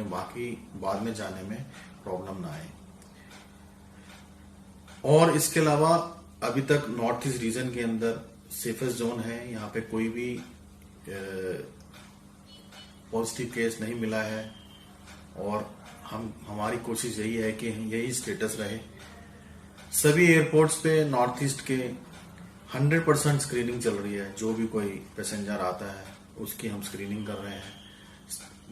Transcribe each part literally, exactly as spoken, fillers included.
बाकी बाद में जाने में प्रॉब्लम ना आए। और इसके अलावा अभी तक नॉर्थ ईस्ट रीजन के अंदर सेफेस्ट जोन है, यहाँ पे कोई भी पॉजिटिव केस नहीं मिला है। और हम हमारी कोशिश यही है कि यही स्टेटस रहे। सभी एयरपोर्ट्स पे नॉर्थ ईस्ट के हंड्रेड परसेंट स्क्रीनिंग चल रही है। जो भी कोई पैसेंजर आता है, उसकी हम स्क्रीनिंग कर रहे हैं।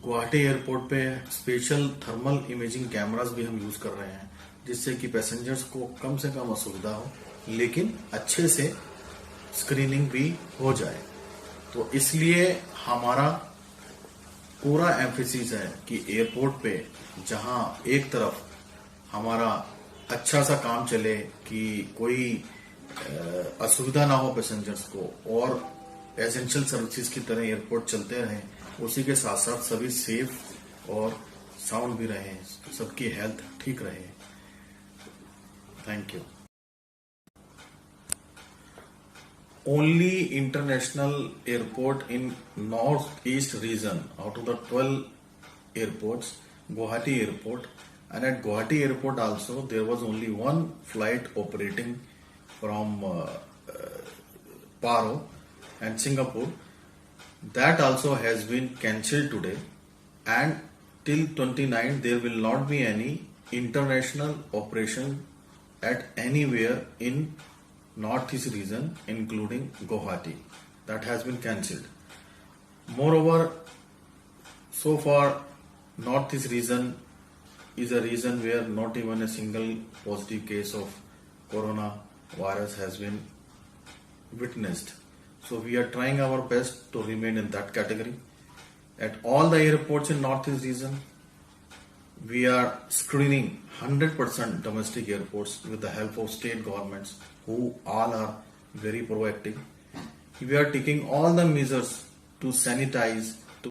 गुवाहाटी एयरपोर्ट पे स्पेशल थर्मल इमेजिंग कैमरास भी हम यूज़ कर रहे हैं, जिससे कि पैसेंजर्स को कम से कम असुविधा हो, लेकिन अच्छे से स्क्रीनिंग भी हो जाए। तो इसलिए हमारा पूरा एम्फेसिस है कि एयरपोर्ट पे जहां एक तरफ हमारा अच्छा सा काम चले कि कोई अ, असुविधा ना हो पैसेंजर्स को, और एसेंशियल सर्विसेज की तरह एयरपोर्ट चलते रहें, उसी के साथ साथ सभी सेफ और साउंड भी रहें, सबकी हेल्थ ठीक रहे। Thank you. Only international airport in northeast region out of the twelve airports, Guwahati airport, and at Guwahati airport also there was only one flight operating from uh, uh, Paro and Singapore. That also has been cancelled today, and till twenty-nine there will not be any international operation at anywhere in northeast region, including Guwahati. That has been cancelled. Moreover, so far, northeast region is a region where not even a single positive case of coronavirus has been witnessed. So we are trying our best to remain in that category. At all the airports in northeast region, we are screening hundred percent domestic airports with the help of state governments, who all are very proactive. We are taking all the measures to sanitize